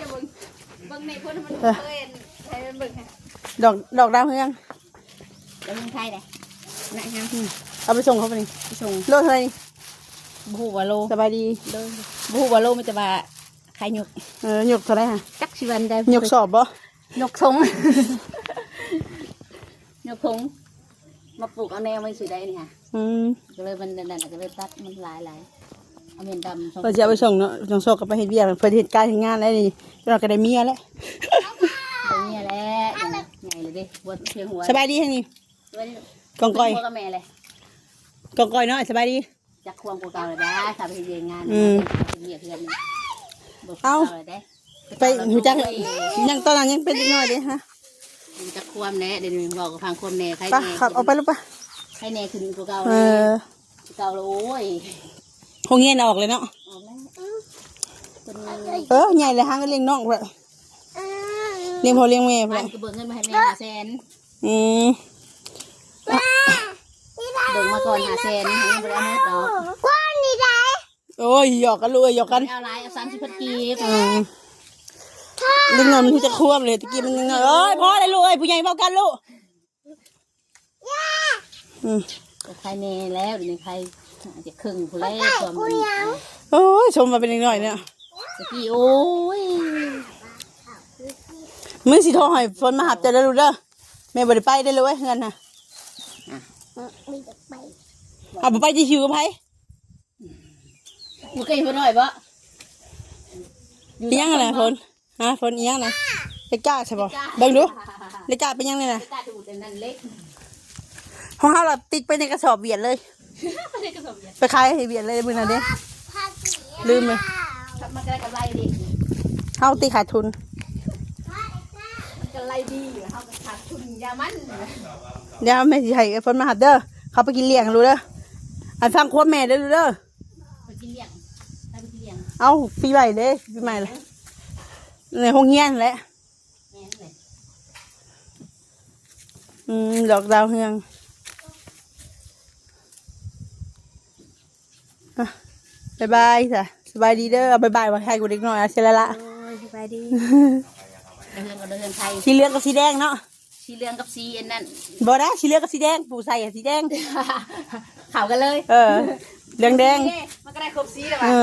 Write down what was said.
ຈະເບິ່ງ ເບິ່ງໃນພຸ້ນ ມັນ ເອີ ເຄີຍໃຫ້ມັນເບິ່ງ ດອກ ດອກດາວເຮືອງ ດາວເຮືອງໄທເດ້ ນະຮະ ອືມ ເອົາໄປສົ່ງເຂົາໄປນີ້ ໄປສົ່ງ ໂລເທົ່າໃດນີ້? ບໍ່ຮູ້ວ່າໂລ ສະບາຍດີ ໂດຍ ບໍ່ຮູ້ວ່າໂລ ມີແຕ່ວ່າຂາຍຍົກ ເອີ ຍົກເທົ່າໃດຫະ? ຈັກຊິວ່າໃດ ຍົກສອບບໍ່? ຍົກຖົງ ຍົກຖົງ ມາປູກເອົາແນວມັນຊິໄດ້ນີ້ຫະ ອືມ ກໍເລີຍມັນນັ້ນ ກໍເລີຍຕັດມັນຫຼາຍໆ ເອົາແມ່ນດຳ ວ່າຊິເອົາໄປສົ່ງເນາະ ນ້ອງຊອກກໍໄປເຮັດວຽກ ເພິ່ນເຮັດການເຮັດງານແລ້ວນີ້ ເຈົ້າກໍໄດ້ເມຍແລ້ວ ໄດ້ເມຍແລ້ວ ໃຫຍ່ແລ້ວເດ້ ຫົວພຽງຫົວ ສະບາຍດີທາງນີ້ ສະບາຍດີ ກອງກອຍ ຫົວກັບແມ່ແຫຼະ ກອງກອຍນ້ອຍ ສະບາຍດີ ຈັກຄວາມກວ່າເກົ່າແລ້ວດາ ຖ້າໄປເຮັດວຽກງານ ອືມ ເຮັດວຽກເຮືອນ ບໍ່ຄື ເອົ້າ ເກົ່າແລ້ວເດ້ ໄປຮູ້ຈັກ ໂອ້ຍ ຍັງຕອນນັ້ນຍັງເປັນເດັກນ້ອຍເດ້ຮະ ຮູ້ຈັກຄວາມແຫຼະ ດຽວນີ້ເວົ້າກັບຟັງຄວາມແດ່ ໄຄ ໄປ ແດ່ ຂັບອອກໄປລູກໄປ ໄຄແດ່ຂຶ້ນກວ່າເກົ່າ ເອີ ແລ້ວ ເກົ່າແລ້ວ ໂອ້ຍ ໂຮງຮຽນອອກເລີຍເນາະ ອອກແລ້ວ ເອີ ໃຫຍ່ແລ້ວ ຫາເງິນລ້ຽງນ້ອງພຸ້ນແຫຼະ ລ້ຽງພໍ່ລ້ຽງແມ່ພຸ້ນແຫຼະ ບ້ານກໍເບີກເງິນມາໃຫ້ແມ່ຫ້າແສນ ອືມ ເບິ່ງມາກ່ອນຫ້າແສນ ຍັງບໍ່ໄດ້ເອົາໝົດດອກ ກວ້າງນີ້ໄດ ໂອ້ຍ ຫຍອກກັນລູກເອີຍ ຫຍອກກັນ ບໍ່ໄດ້ເອົາຫຼາຍ ເອົາສາມສິບພັນກີບ ອືມ ເດັກນ້ອຍມັນຮູ້ຈັກຄວາມເລີຍ ແຕ່ກີ້ມັນຍັງນ້ອຍ ເອີຍ ພໍແລ້ວລູກເອີຍ ຜູ້ໃຫຍ່ເວົ້າກັນລູກ ອືມ ກໍໄຄແດ່ແລ້ວ ດຽວນີ້ໄຄຈະເຄິ່ງພຸ້ນແລ້ວ ຄວາມ ໂອ້ຍ ສົມວ່າເປັນເດັກນ້ອຍເນາະ ຕະກີ້ ໂອ້ຍ ມື້ຊິໂທໃຫ້ຝົນມາຮັບເຈົ້າເດີລູກເດີ ແມ່ບໍ່ໄດ້ໄປເດີລູກເອີຍ ເຮືອນນະ ອະ ເອົາ ບໍ່ໄປຈະຢູ່ກັບໃຜ? ບໍ່ເຄີຍເຫັນຜູ້ນ້ອຍບໍ່? ອີຫຍັງນະຝົນ? ຮະ ຝົນອີຫຍັງນະ? ເລກາໃຊ່ບໍ່? ເລກາ ເບິ່ງດູ ເລກາເປັນຫຍັງນີ້ນະ? ເລກາດູດອັນນັ້ນເລັກ ຂອງເຮົາລະຕິດໄປໃນກະສອບຫວຽດເລີຍ ໄປໃນກະສອບຫວຽດ ໄປຂາຍໃຫ້ຫວຽດເລີຍມື້ນັ້ນເດ້ ລືມເລີຍ ມັນກໍໄດ້ກຳໄລດີ ເຮົາຕິຂາດທຶນ ມັນກຳໄລດີຢູ່ ເຮົາກໍຂາດທຶນຢ່າມັນ ດຽວແມ່ຊິໃຫ້ອ້າຍຝົນມາຮັບເດີ ເຂົາໄປກິນລ້ຽງລູກເດີ ອັນຟັງຄວາມແມ່ເດີລູກເດີ ໄປກິນລ້ຽງ ໄປກິນລ້ຽງ ເອົ້າ ປີໃໝ່ເດ້ ປີໃໝ່ລະ ໃນໂຮງຮຽນແຫຼະ ແມ່ນແຫຼະ ອືມ ດອກດາວເຮືອງ ອ່ະ ບາຍບາຍຊະ ສະບາຍດີເດີ ບາຍບາຍ ວ່າໃຫ້ກູເດັກນ້ອຍ ເອົາເສຍລະລະ ໂອ້ຍ ສະບາຍດີ ເດີນ ເດີນໄທ ສີເຫຼືອງກັບສີແດງເນາະ ສີເຫຼືອງກັບສີອັນນັ້ນ ບໍ່ໄດ້ ສີເຫຼືອງກັບສີແດງ ປູໃສ່ສີແດງ ເຂົ້າກັນເລີຍ ເອີ ເຫຼືອງແດງ ມັນກໍໄດ້ຄົບສີແລ້ວຫວາ ເອີ